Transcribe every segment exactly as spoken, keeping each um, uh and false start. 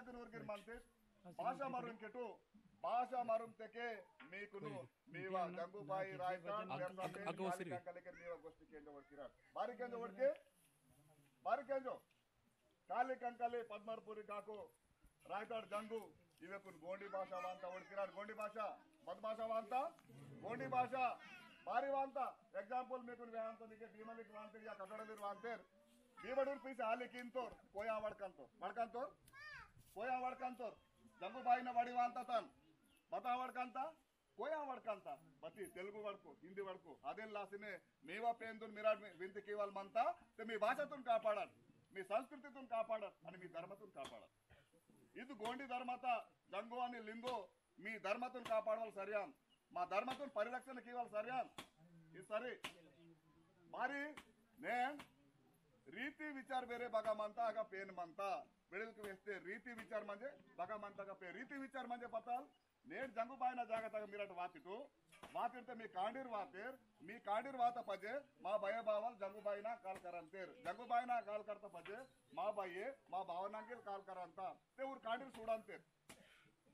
गिर मंते भाषा मारुम केटो, भाषा मारुम तेके मीकुनु मीवा जंगुबाई रायताड़, अग-, अग-, पेरसापेन, अग-, अग-, काली कंकालेके मीवा गोष्ठी केंजो वड़किरार। बारी केंजो वड़के, बारी केंजो। काली कंकाले पद्मरपुरी काको रायताड़ जंगु, इवेकुन गोंडी भाषा वांता वड़किरार, गोंडी भाषा, बद भाषा वांता, गोंडी भाषा, बारी वांता। Example मीकुन वेहंतो निके भीमलिक वांतेर या कटोडलिर वांतेर, भीमडूर पीसे आली किंतोर, कोया वड़कंतोर, वड़कंतोर, कोया वड़कंतोर, जंगुबाईना वड़ी वांता तन, बता वड़कंता, कोया वड़कंता, बती तेलुगु वड़को, हिंदी वड़को, अदेन लासिने मीवा पेंदुन मिराड विनती कीवाल मंता, ते मी भाषातुन कापाड़त, मी संस्कृतितुन कापाड़त, अनि मी धर्मतुन कापाड़त। इद गोंडी धर्मता, जंगो अनि लिंगो, मी धर्मतुन कापाड़वाल सरियान, मा धर्मतुन परिरक्षण कीवाल सरियान, इद सरी। बारी नेन रीति विचार बेरे बगा मंता, अगा पेन मंता, बेड़ेल के वेस्ते रीति विचार मंजे, बगा मंता अगा पेन रीति विचार मंजे पताल, नेड जंगुबाईना जागतगा मिरट वातिटु, वातिटते मी कांडीर वातेर, मी कांडीर वाता पजे, मा बये बावल जंगुबाईना काल करंतेर। जंगुबाईना काल करता पजे, मा बये, मा बावनांगेल काल करंता। ते उर कांडीर सूडंतेर।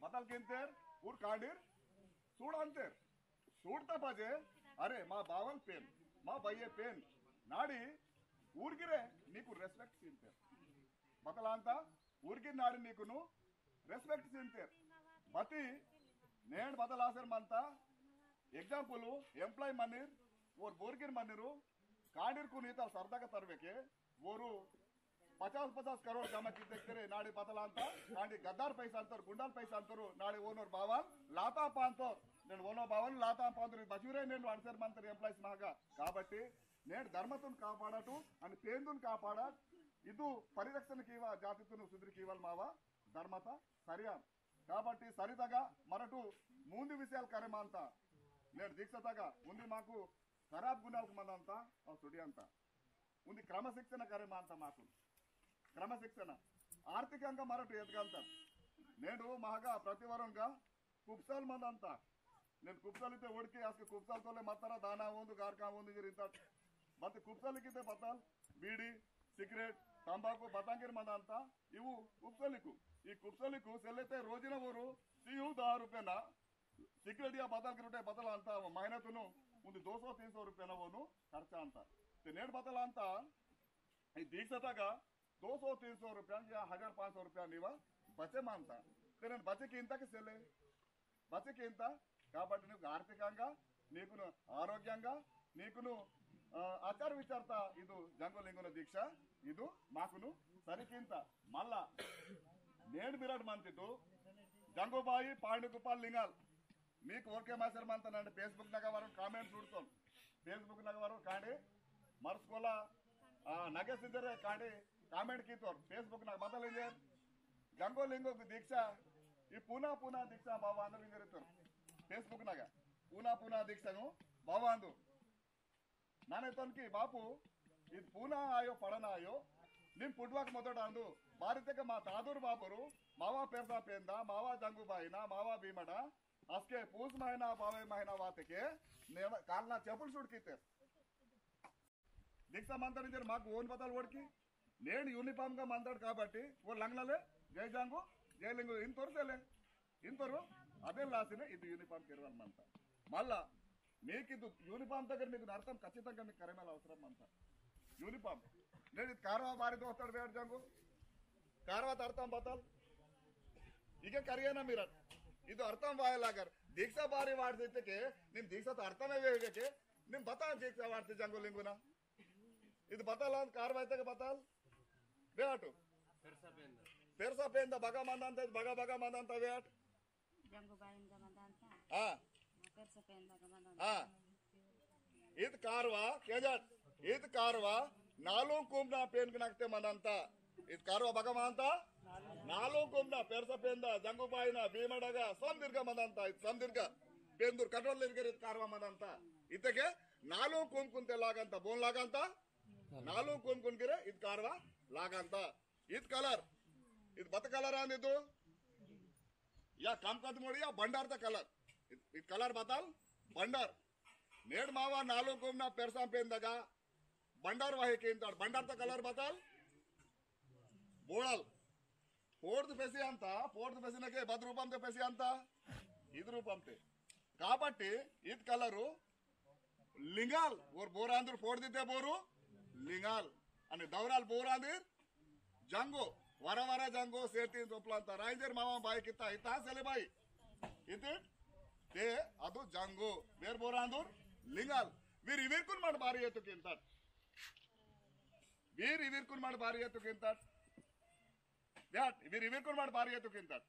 बतल किंतेर, उर कांडीर सूडंतेर। सूडता पजे, अरे, मा बावल पेन, मा बये पेन, नाडी, उर गिरे, नीकु respect सींतेर। बतलांता, उर गिर नाडी नीकुनु, respect सिंतेर। बती नेंड बदलासेर मंता। Example, employee मनीर, ओर बोरगिर मनीरु, कांडीर कुन इतल सरदगा तरवेके, ओरु पचास पचास करोड़ जमा किते करे, नाडी बदलांता, कांडी गद्दार पैसा अंतर, गुंडाल पैसा अंतर, नाडी ओनोर बावन लाता पांतोर, नेंड ओनो बावन लाता पांतोर, बचुरे नेंड वाड़सेर मंतर employees मागा। काबट्टी, नेंड धर्मतुन कापाड़ाटु, अनि पेंदुन कापाड़ाट, इदु परिरक्षण कीवा, जातितुन सुधरी कीवाल मावा, धर्मता सरियान। काबट्टी सरितगा मरटु मूंदी विषयाल करेमांता। नेड दीक्षतगा उंदी माकु खराब गुणाल मंदंता, अव सुडियंता। उंदी क्रमशिक्षण करेमांता माकु। क्रमशिक्षण। आर्थिकंगा मरटु एदगंता। नेडु महगा प्रतिवरंगा कुप्सल मंदंता। नेन कुप्सल इते ओड़के आसके कुप्सल तोले मत्तरा दाना वोंदु गारका वोंदु जरिंता। बत कुप्सल किते बतल बीड़ी, सिगरेट, तंबाकू बतंगिर मंदंता। इवु कुप्सलिकु। ई कुप्सलिकु सेलेते रोजिना वोरु सियु दहा रुपये ना सिगरेट या बतल किरुटे बतल अंता महीना तुनु उंदी दो सौ तीन सौ रुपये ना वोनु खर्चा अंता। ते नेड बतल अंता ई दीक्षातगा दो सौ तीन सौ रुपया या हजार पाँच सौ रुपया नीवा बचे मानता। ते नेन बचे किंता के सेले बचे किंता। काबट्टी नीकु आर्थिकंगा, नीकुनु आरोग्यंगा, नीकुनु, आ, आचार विचारता इदु जंगो लिंगोन दीक्षा इदु माकुनु सरी किंता। मल्ला नेड बिराट मंतितु जंगो बाई पांडु कुपाल लिंगाल मीक ओरके मासेर मंता नंड Facebook नगा वरो comment सुड़तोन। Facebook नगा वरो कांडे मरस्कोला, आ, नगे सिंजरे कांडे comment कीतोर। Facebook नगा बदल इंजेर जंगो लिंगो की दीक्षा, ई पुना पुना दीक्षा बाबा अंदर इंजेर इतोर। Facebook नगा पुना पुना दीक्षा नु बाबा अंदु। नाने तोनकी बापू, इद पूना आयो, पड़ना आयो, निम पुटवाक मोदोट आंदु, बारितेके मा तादुर बाबुरु, मावा पेरसा पेंदा, मावा जंगुबाईना, मावा भीमड़ा, असके पूस महीना, बावे महीना वातेके, नेवा कालना चेपुल सुड़कीते। दीक्षा मंतर इंजर माक ओन बदल वड़की, नेन uniform गा मंतर काबट्टी, वो लंगलले, जय जंगु, जय लिंगु, इन तोर सेले। इंतोरु अदे लासिने इदु uniform केरवाल मंता। मल्ला मीकु इदु uniform तगर मीकु अर्थम खच्चितंगा मीकु करेमाल अवसरम मंता। Uniform। नेडु इदु कारवा बारी दोस्तड़ वेड़ जंगु। कारवा अर्थम बतल। इगे करियना मिरट। इदु अर्थम वायलागर। दीक्षा बारी वाड़ से इत्तेके, निम दीक्षा तो अर्थमे वेगे के, निम बता दीक्षा वाड़ से जंगु लिंगुना। इद बताल अंत कारवाई तक बताल। बेटू। पेरसा पेंदा। पेरसा पेंदा बगा मंदांता, बगा बगा मंदांता बेट। जंगू बाइन का मंदांता। हाँ। पेरसा पेंदा का मंदांता। हाँ। इद कारवा, केजट। इद कारवा, नालू कुमना पेन के नकते मंदांता। इद कारवा बगा मंदांता? नालू कुमना, पेरसा पेंदा, जंगू बाइना, भीमड़गा, समदिर्गा मंदांता, इद समदिर्गा। पेंदुर कटोल लिरगर इद कारवा मंदांता। इतके नालू कुम कुंते लागंता, बोन लागंता? नालू कुम कुन गिरे इद कारवा लागंता। इद colour, इद बत colour आंद इदु? या कमकत मोड़ी या बंडार ता colour। इद, इद colour बताल? बंडार। नेड मावा नालू कुम ना पेरसा पेंदगा बंडार वाहे केंताड़। बंडार ता colour बताल? बोड़ल। पोर्द पेसी अंता, पोर्द पेसी नके बद रूपम ते पेसी अंता, इद रूपम ते। काबट्टी, इद कलरु लिंगाल, ओर बोरांदुर पोर्द इते बोरु लिंगाल। अनि दौराल बोरांदुर जंगो, वरा वरा जंगो, सेती सोपलांता राइजर मामा बाई किता, इता सेले बाई। इते, ते, अदु जंगो, वेर बोरांदुर लिंगाल। वीर इविरकुन मड बारी एतु किंतट। वीर इविरकुन मड बारी एतु किंतट। द्याट, वीर इविरकुन मड बारी एतु किंतट।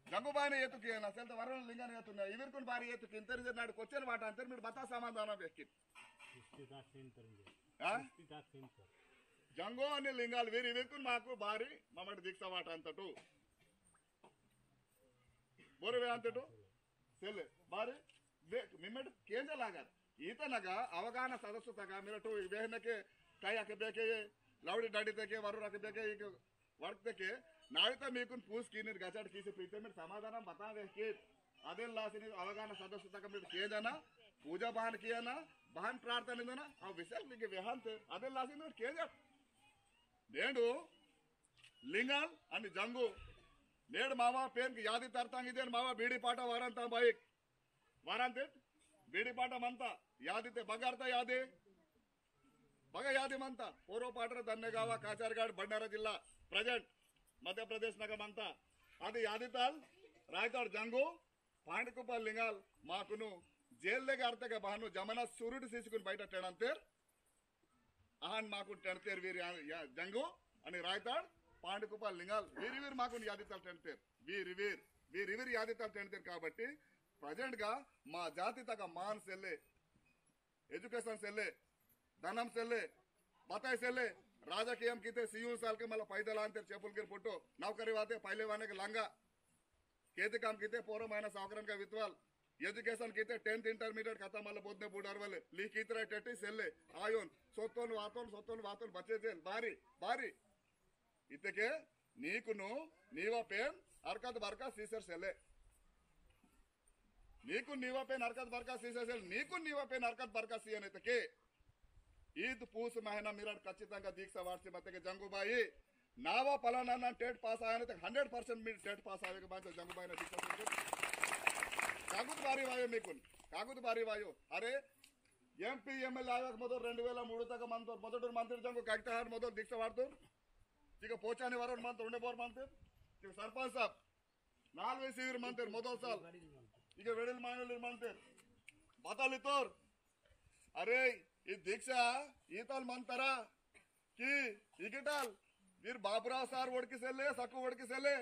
जंगुबाईने एतु कियना, सेल तो वरुण लिंगन एतु ना, इविरकुन बारी एतु किंतर जे नाड़ कोचन वाटा अंतर मिड बता समाधान बेकित। इष्टिता सेंतर इंजे। हाँ? इष्टिता सेंतर। जंगो अनि लिंगाल वीर इविरकुन माकु बारी ममट दीक्षा वाटा अंतटु। बोरे वे अंतटु। सेले, बारी, वे, मिमेट केंजा लागार। ईतनगा अवगाहन सदस्सु तगा मिरटु वेहनके काया के बेके, लवड़ी डाडी तके, वरुरा के बेके, इक वर्तके नाळिता मीकुन पूस कीनिर गचाट कीसे प्रीते मिट समाधान बता वेहकीट। अदेन लासिनी अवगाहन सदस्सु तक मिट केंजना, पूजा बहान कियाना, बहान प्रार्थना इंदना, आ विषय मीके वेहांते, अदेन लासिनी मिट केंजट। नेंडु लिंगाल अनि जंगु, नेंड मावा पेन की यादी तरतांग इदेन मावा बीड़ी पाटा वारंता बाइक। वारंतेट बीड़ी पाटा मंता, यादी ते बगारता यादी। बगा यादी मंता, पोरो पाटर दन्नेगावा, काचारगाड, भंडारा जिल्ला, present मध्य प्रदेश नगा मंता। अदि यादी ताल, रायताड़ जंगो, पांडकुपा लिंगाल, माकुनु, जेल लेगा अर्थ के बहानु, जमना सुरुट सीसुकुन बैठा टेड़ंतेर, अहान माकुन टेड़ंतेर वीर या, या जंगो, अनि रायताड़, पांडकुपा लिंगाल, वीर वीर माकुन यादी ताल टेड़ंतेर, वीर वीर, वीर वीर यादी ताल टेड़ंतेर काबट्टी, present गा, मा जाति तगा मान सेल्ले, education सेले, धनम सेले, बताई सेले, राजकीयम किते सियुल साल के मला पैदल आंतेर चेपुल गिर पुट्टो, नौकरी वाते पहले वाने के लंगा, खेती काम किते पोरो महीना सावकरन का वितवाल, education किते tenth intermediate खत्म मला बोधने बूढ़ार वाले, लिखित रहे टेटी सेले, आयोन, सोतोन वातोन, सोतोन वातोन बचे जेल, बारी, बारी। इतके नीकुनु नीवा पेन हरकत बरकत सीसर सेले। नीकुन नीवा पेन हरकत बरकत सीसर सेले, नीकुन नीवा पेन हरकत बरकत सीयन इतके। ईद पूस महीना मिराट खच्चितंगा दीक्षा वार्षि मतके जंगुबाई। नावा पलाना ना टेट पास आया ना तक hundred percent मी टेट पास आवे के बाद जंगुबाई ना दीक्षा सीसर। कागुत बारी वायो मीकुन, कागुत बारी वायो। अरे, MP, MLA आया के मोदल रेंडु वेला मूडु तक मंतोर, मोदल मंत्री जंगु कागता हार मोदल दीक्षा वार्तोर। ठीक है, पोचाने वारोन मंतोर, उन्हें बोर मंतोर। ठीक है, सरपंच साहब, नाल वैसे वीर मंतोर, मोदल साल। ठीक है, वेडिल मायनल मंतोर। बताली तोर। अरे, ई दीक्षा, ईतल मंतरा कि इगेटाल, वीर बाबुराव सार वड़की सेले, सकु वड़की सेले,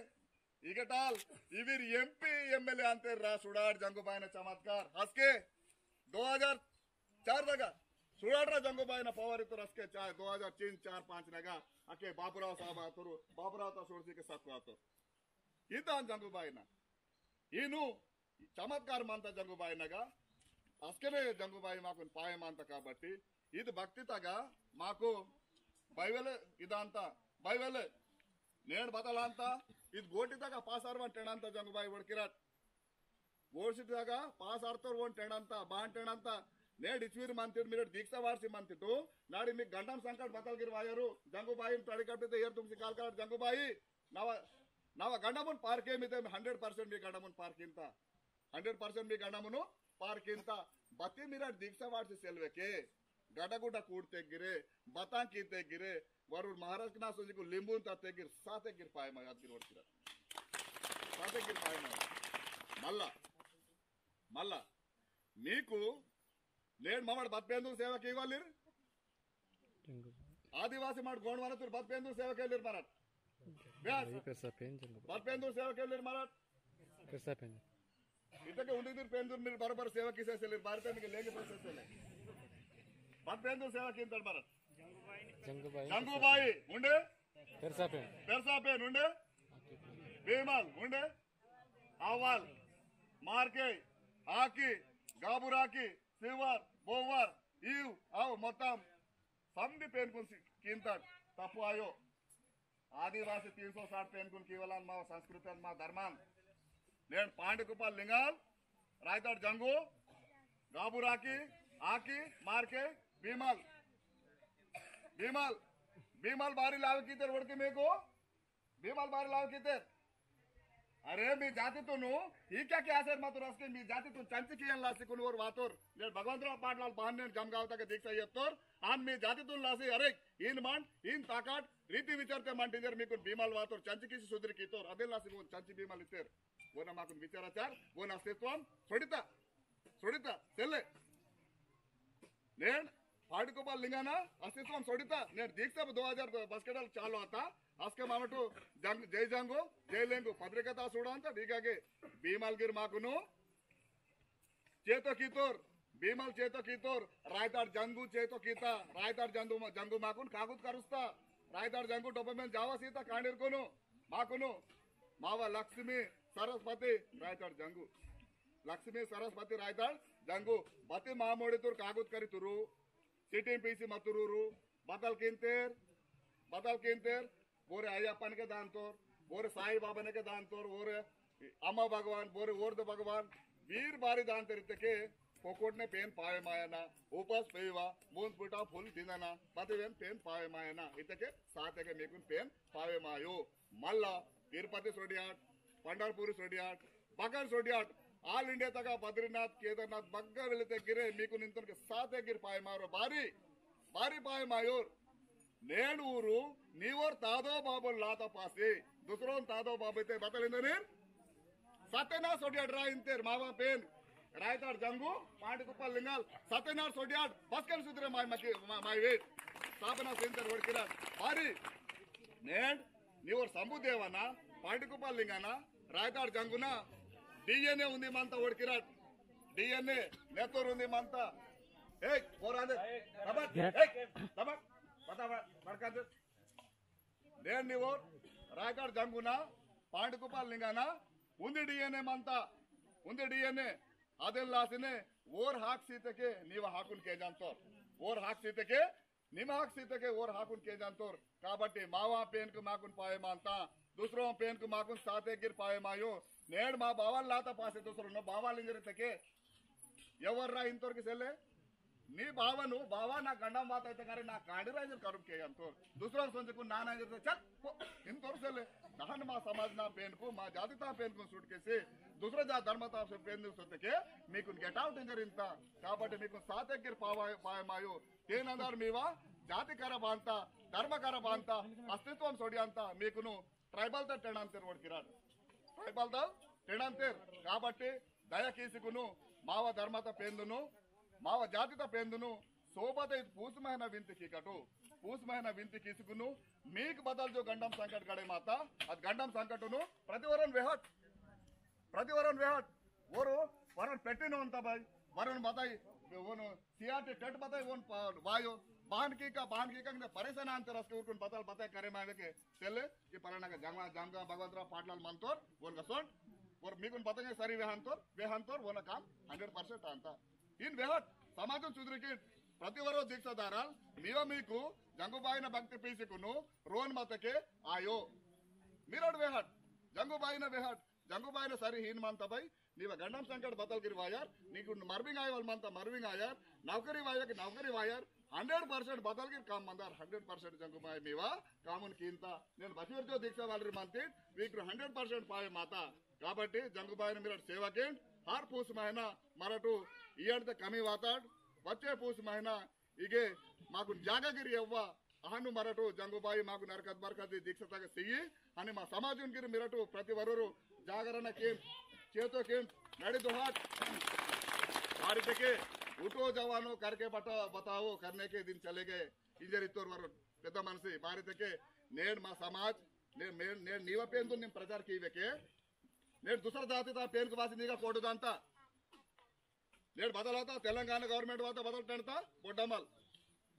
इगेटाल, इवीर MP, MLA अंतेर रा सुडार जंगुबाईना चमत्कार। हसके दो हजार चार दगा सुडार रा जंगुबाईना power इतुर हसके चाहे दो हजार तीन, चार, पाँच नगा अके बाबुराव साहब आतुर, बाबुराव ता सोडसी के सकु आतुर। इदान जंगुबाईना। इनु चमत्कार मंता जंगुबाईनगा, अस्केने जंगुबाई माकुन पाय मंता काबट्टी, इद भक्ति तगा माकु बाइवेले इदांता, बाइवेले नेड बदलांता, इद गोटी तगा पासार वन टेंडांता जंगुबाई वड़किराट। गोटी तगा पासार तोर वन टेंडांता, बान टेंडांता, नेड इचवीर मंतिट मिरट दीक्षा वारसी मंतिटु, नाड़ी मी गंडम संकट बतल गिर वायरु, जंगुबाई तड़ी कट्टिते एर तुमसी काल काल जंगुबाई, नवा, नवा गंडमुन पार्के मिते hundred percent मी गंडमुन पार्किंता। Hundred percent मी गंडमुनु पार्किंता। बत्ती मिराट दीक्षा वाटसी सेल्वेके। गडगुड कूड़ते गिरे, बतां कीते गिरे, वरुण महाराज के ना सोजी को लिंबुन ताते गिर, साते गिर पाए मा याद गिर वरसिरा। साते गिर पाए मा। मल्ला, मल्ला। मीकु नेड ममड़ बत पेंदुर सेवा कीवालिर। आदिवासी मड़ गोंडवाना तुर बत पेंदुर सेवा केलिर मरट। ब्यास। पेरसा पेन जंगो। बत पेंदुर सेवा केलिर मरट। पेरसा पेन। इतके उंदी तुर पेंदुर मिर बराबर सेवा किसे सेलिर, बारते मिके लेंगे पैसे सेले। बत पेंदुर सेवा किंतड़ मरट। जंगुबाई। जंगुबाई, उंडे? पेरसा पेन। पेरसा पेन, उंडे? भीमल, उंडे? अवाल, मारके, आकी, गाबुराकी, सिवर, बोवर, ईव, आव, मोत्तम, संधि पेनकुन सि-, किंतट, तप्पु आयो। आदिवासी तीन सौ साठ पेनकुन कीवलान मा संस्कृतन मा धर्मान। नेन पांडकुपा लिंगाल, रायताड़ जंगो, गाबुराकी, आकी, मारके, भीमल। भीमल, भीमल बारी लावे कीतेर वड़के मेको, भीमाल बारी लाव कितेर। अरे, मी जाति तुनु, ही क्या क्या सर मतुर असके मी जाति तुन चंची कियन लासी कुन ओर वातोर। नेड भगवंतराव पाटलाल बहान नेड जमगाव तक दीक्षा येतोर। आन मी जाति तुन लासी, अरे, इन मान, इन ताकाट, रीति विचारते मान टीचर मी कुन भीमाल वातोर, चंची किसी सुधरी कीतोर, अदे लासी वो चंची भीमाल इतेर। वो ना माकुन विचाराचार, वो ना अस्तित्वम, सोडिता, सोडिता, सेल्ले। नेन पांडुकुपाल लिंगाना अस्तित्वम सोडिता। नेन दीक्षा दो हजार बस्केटल चालू आता। अस्के मामटु जंग, जय जंगो, जय लेंगो पत्रिकता सुडांता। दीगागे भीमालगिर माकुनु चेतो कीतोर, भीमाल चेतो कीतोर, रायताड़ जंगु चेतो कीता। रायताड़ जंगु, जंगु माकुन कागुत करुस्ता। रायताड़ जंगु डोपमेन जावा सीता कांडिर कोनु, माकुनु, मावा लक्ष्मी सरस्वती रायताड़ जंगु। लक्ष्मी सरस्वती रायताड़ जंगु। बती मामोड़ी तुर कागुत करी तुरु। सिटिंग पीसी मतुरुरु। बतल किंतेर, बतल किंतेर। बोरे अय्यप्पन के दांतोर, बोरे साई बाबा ने के दांतोर, बोरे अम्मा भगवान, बोरे ओर्द भगवान, वीर बारी दांतेर इतके पोकोट ने पेन पावे मायना। उपास पेवा, मूंद पुटा फूल दिंदना, बतवेन पेन पावे मायना। इतके साते के मेकुन पेन पावे मायो। मल्ला तिरुपति सोडियाट, पंढरपुर सोडियाट, बगर सोडियाट, all India तक बद्रीनाथ, केदारनाथ बग्गा वेलिते गिरे, मीकु निंतन के साथे गिर पाए मारो बारी, बारी पाए मायोर। नेन ऊरु नीवोर तादो बाबो लाता पासे, दूसरों तादो बाबो ते बतल इंदनीर। सत्यनारायण सोडियाट रा इंतेर मावा पेन, रायताड़ जंगु, पांडुकुपाल लिंगाल, सत्यनारायण सोडियाट, बसकन सुधरे माय मकी, मा-, माय वेट। स्थापना सेंटर वड़किरा, बारी, नेन नीवोर संबुदेवना, पांडुकुपाल लिंगाना, रायताड़ जंगुना, डीएनए उंदी मंता ओड़किराट, डीएनए नेतोर उंदी मंता। ए, बोरांदे, तबक, ए, तबक, बता, बा-, बरकांदे। नेन नीवोर, रायताड़ जंगुना, पांडुकुपाल लिंगाना, उंदी डीएनए मंता, उंदी डीएनए, अदेन लासिने, ओर हाक सीतके, नीवा हाकुन के जानतोर, ओर हाक सीतके, निमाक सीतके ओर हाकुन के जानतोर। काबट्टी मावा पेनकु माकुन पावे मांता, दूसरो पेनकु माकुन साते गिर पावे मायो। नेड मा बावल लाता पासे दूसरो न बावल इंजर तके। एवर रा इंतोर की सेले? नी बावनु, बावा ना गंडम बाता इतकारे ना कांडी रा इंजर करुप के जानतोर। दूसरो संजकु नाना इंजर ते चल, पो, इंतोर सेले। दहन मा समाज ना पेनकु, मा जाति ता पेनकु सुट के से, दूसरा जा धर्म ता से पेन सुट के, मीकुन get out इंजर इंता। काबट्टी मीकुन साते गिर पावा, पावे मायो। तेनंदर मीवा जाति करा बांता, धर्म करा बांता, अस्तित्वम सोडियांता, मीकुनु ट्राइबल ता टेंडांतेर वड़किराट। ट्राइबल ता टेंडांतेर। काबट्टी दया कीसिकुनु, मावा धर्म ता पेंदुनु, मावा जाति ता पेंदुनु, सोबत इत पूस महीना विनती कीकटु, पूस महीना विनती कीसिकुनु, मीक बदल जो गंडम संकट गड़े माता, अद गंडम संकटुनु, प्रतिवरन वेहट, प्रतिवरन वेहट, वरो, वरन पेटिन होन तबाई, वरन बताई, वोन सियाटे टेट बताई, वोन पा-, वायो, बान की का, बान की का, किंतु परेशान आंतर असके उरकुन बताल बताई करे मावे के, तेले, कि पलाना का जामगा, जामगा भगवंतराव पाटलाल मंतोर, वोन का सोन, वोर मीकुन बताई सरी वेहंतोर, वेहंतोर, वोन काम hundred percent आंता। इन वेहट, समाजन सुधरी की, प्रतिवरो दीक्षा दाराल, मीवा मीकु, जंगुबाई ना भक्ति पीसी कुनु, रोन मतके, आयो। मिरड वेहट, जंगुबाई ना वेहट, जंगुबाईना सरी हीन मानता भाई, नीवा गंडम संकट बतल गिर वायर, नीकु मरबिंग आयवल मानता मरबिंग आयर, नौकरी वायर की नौकरी वायर, hundred percent बतल गिर काम मंदार, hundred percent जंगुबाई मीवा कामुन कींता। नेन बचवर जो दीक्षा वालरी मानती, वीक hundred percent पावे माता। काबट्टी जंगुबाईना मिरट सेवा केंड, हर पूस महीना मरटू इयंड ते कमी वाताड, बच्चे पूस महीना इगे माकुन जागा गिरी अव्वा, अहनु मरटो जंगुबाई माकुन अरकत बरकत दीक्षा तक सियी, अनि मा समाजुन गिरी मिरटो प्रति वरोरो जागरण केम, चेतो केम, नडी दोहाट, बारी तके उठो जवानो करके बता-, बताओ, करने के दिन चले गए, इंजर इत्तोर वरोन, पेद्द मनसी, बारी तके नेड मा समाज, ने-, ने-, नेड नीवा पेंदु निम प्रचार कीवेके, नेड दूसरा जाति ता पेन के वासी नीगा कोडु दांता, नेड बदल होता, तेलंगाना government वाता बदल टंडता, बोड्डमल।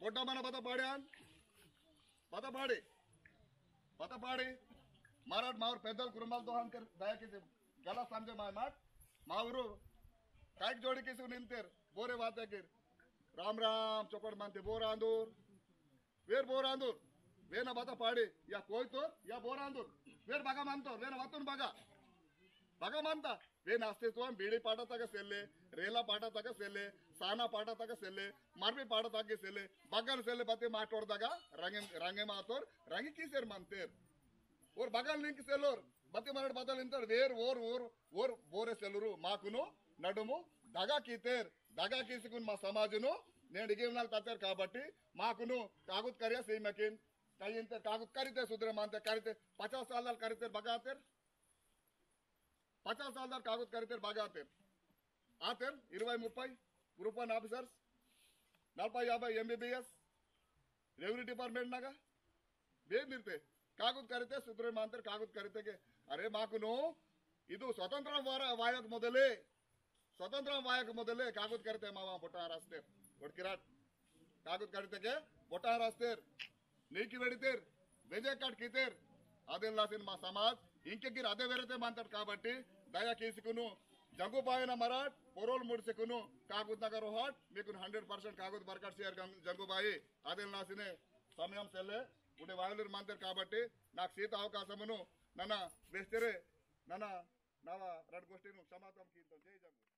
बोड्डमल बता पाड़े आन, बता पाड़े, बता पाड़े। मराठ मावर पेदल कुरुमल दोहन कर, दया किसी गलत समझे माय माट। मावरू, काइक जोड़ी किसी निंतेर, बोरे वाते किर। राम राम, चोपड़ मानते बोर आंदूर। वेर बोर आंदूर, वेना बता पाड़े, या कोयतोर, या बोर आंदूर। वेर बगा मानतोर, वेना वतुन बगा। बगा मानता, वेन अस्तित्वम बीड़ी पाटा तक सेले, रेला पाटा तक सेले, साना पाटा तक सेले, मरबी पाटा तक सेले, बगन सेले बते माटोर दगा, रंगे, रंगे मातोर, रंगे कीसेर मंतेर। ओर बगल निंक सेलोर, बत्ती मरड़ बदल इंतर वेर ओर, ओर, ओर बोरे सेलुरु, माकुनु, नडुमु, दगा कीतेर, दगा कीसकुन मा समाजुनु, नेंड इगेवनाल ततेर काबट्टी, माकुनु, कागुत करिया सीमकिन, कई इंतर कागुत करिते सुधरे मानते करिते, पचास साल करिते बगातेर, पचास साल कागुत करिते बगातेर। आतेर, इरवै मुप्पै, group one officers, नलपै याबै M B B S, revenue department Naga, बेद निर्ते, कागुत करिते सुधरे मानतेर कागुत करिते के, अरे माकुनु, इदु स्वतंत्र वारा-, वायक मोदले, स्वतंत्र वायक मोदले कागुत करिते मावा बोटा रास्ते, वडकिराट, कागुत करिते के बोटा रास्ते, नीकी वेडितेर, वेजे काट कीतेर, अदेन लासिन मा समाज, इंके गिर अदे वेरेते मानताट काबट्टी, दया कीसकुनु, जंगुबाई ना मराट, पोरोल मुड़सकुनु, कागुत नगर होट, मीकुन hundred percent कागुत बरकट शेयर गं-, जंगुबाई, अदेन लासिने, समयम सेले, उडे वायलुर मानतेर काबट्टी, नाक सीता अवकाशमुनु, नना, वेस्तेरे, नना, नवा, रड गोष्ठीनु, समाप्तम कींतोन, जय जंगु।